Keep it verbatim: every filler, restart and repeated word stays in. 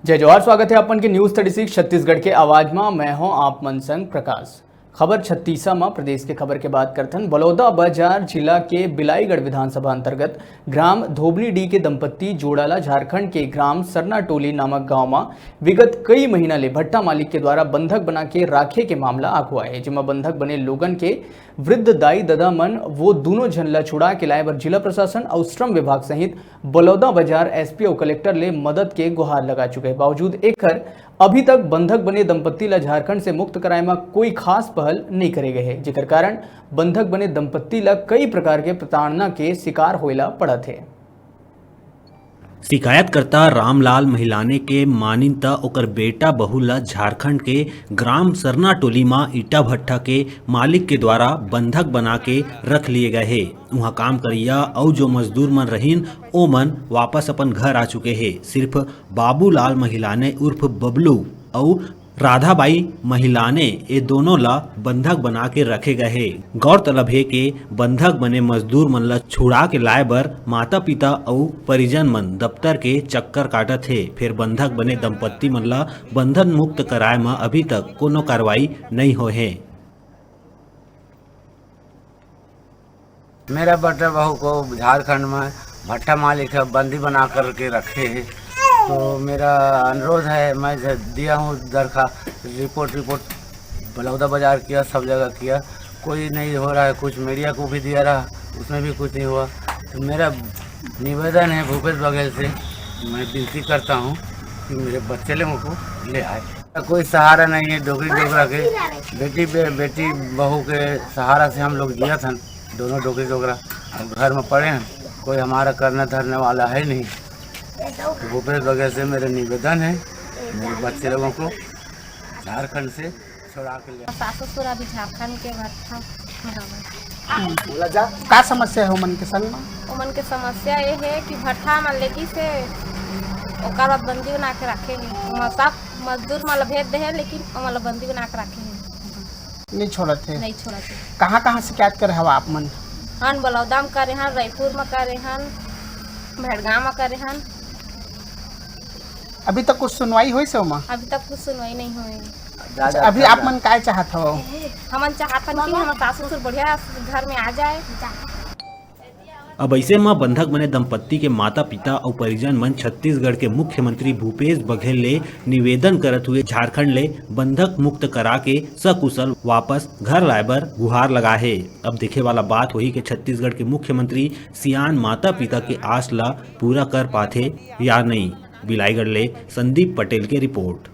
जय जोहार, स्वागत है अपन के न्यूज़ थर्टी सिक्स छत्तीसगढ़ के आवाज मा। मैं हूं आप मन संग प्रकाश। खबर छत्तीसा मा, प्रदेश के खबर के बात करथन। बलौदा बाजार जिला के बिलाईगढ़ विधानसभा अंतर्गत ग्राम धोबनी डी के दंपत्ति जोड़ा ला झारखंड के ग्राम सरना टोली नामक गांव मा विगत कई महीना ले भट्टा मालिक के द्वारा बंधक बना के राखे के मामला आगू आए, जेमा बंधक बने लोगन के वृद्ध दाई ददा मन वो दोनों झन ला छुड़ा के लाए बर जिला प्रशासन अउ श्रम विभाग सहित बलौदा बाजार एसपी अउ कलेक्टर ले मदद के गुहार लगा चुके हे। बावजूद एकर अभी तक बंधक बने दंपत्ति ला झारखंड से मुक्त कराए मा कोई खास पहल नइ करे गए हे, जेकर कारण बंधक बने दंपत्ति ला कई प्रकार के प्रताड़ना के शिकार होए ला पड़त हे। शिकायतकर्ता रामलाल महिलाने के मानिन त ओकर बेटा बहू ला झारखंड के ग्राम सरना टोली मा ईटा भट्ठा के मालिक के द्वारा बंधक बना के रख लिए गए हे। उहाँ काम करइया अउ जो मजदूर मन रहिन, ओमन वापस अपन घर आ चुके हे। सिर्फ बाबूलाल महिलाने उर्फ बबलू अउ राधाबाई महिलाने ए दोनों ला बंधक बना के रखे गए हे। गौरतलब हे के बंधक बने मजदूर मन ला छुड़ा के लाए बर माता-पिता अउ परिजन मन दफ्तर के चक्कर काटत हे, फेर बंधक बने दंपत्ति मन ला बंधन मुक्त कराए म अभी तक कोनो कार्रवाई नइ होए हे। मेरा बेटा बहू को झारखंड में भट्टा मालिक है, बंदी बना करके रखे हैं। तो मेरा अनुरोध है, मैं ज-, दिया हूँ दरखा-, रिपोर्ट, रिपोर्ट बलौदा बाजार किया, सब जगह किया, कोई नहीं हो रहा है। कुछ मीडिया को भी दिया रहा, उसमें भी कुछ नहीं हुआ। तो मेरा निवेदन है भूपेश बघेल से, मैं विनती करता हूँ कि मेरे बच्चे लोगों को ले आए। कोई सहारा नहीं है डोकरी डोकरा के। बेटी बे-, बेटी बहू के सहारा से हम लोग जिया था, दोनों डोकरी डोकरा। अब घर में पड़े हैं, कोई हमारा करने धरने वाला है नहीं। तो भूपेश बघेल से मेरा निवेदन है, मेरे बच्चे लोगों को झारखंड से छुड़ा के ले। सास ससुर अभी झारखंड के भट्ठा में हवय। का समस्या है ओमन के संग में? ओमन के समस्या ये है कि भट्ठा में लेगी से ओकर बाद बंदी बना के रखे हैं। ओमन सब मजदूर मन ला भेज दे हैं, लेकिन ओमन ला बंदी बना के रखे हैं। नहीं छोड़त है। नहीं छोड़त है। कहाँ कहाँ शिकायत करे हवा आप मन? हन बलौदा में करे हन, रायपुर में करे हन, भड़गांव में करे हन। अभी तक कुछ सुनवाई होइस हे ओमा? अभी तक कुछ सुनवाई नहीं हुई। अच्छा, अभी आप मन काय चाहत हो? हमन चाहत हन कि हमर सास ससुर बढ़िया घर में आ जाए। अब अइसे म बंधक बने दंपत्ति के माता-पिता अउ परिजन मन छत्तीसगढ़ के मुख्यमंत्री भूपेश बघेल ले निवेदन करत हुए झारखंड ले बंधक मुक्त करा के सकुशल वापस घर लाए बर गुहार लगा हे। अब देखे वाला बात होही कि छत्तीसगढ़ के मुख्यमंत्री सियान माता-पिता के आस ला पूरा कर पाथे या नहीं। बिलाईगढ़ ले संदीप पटेल के रिपोर्ट।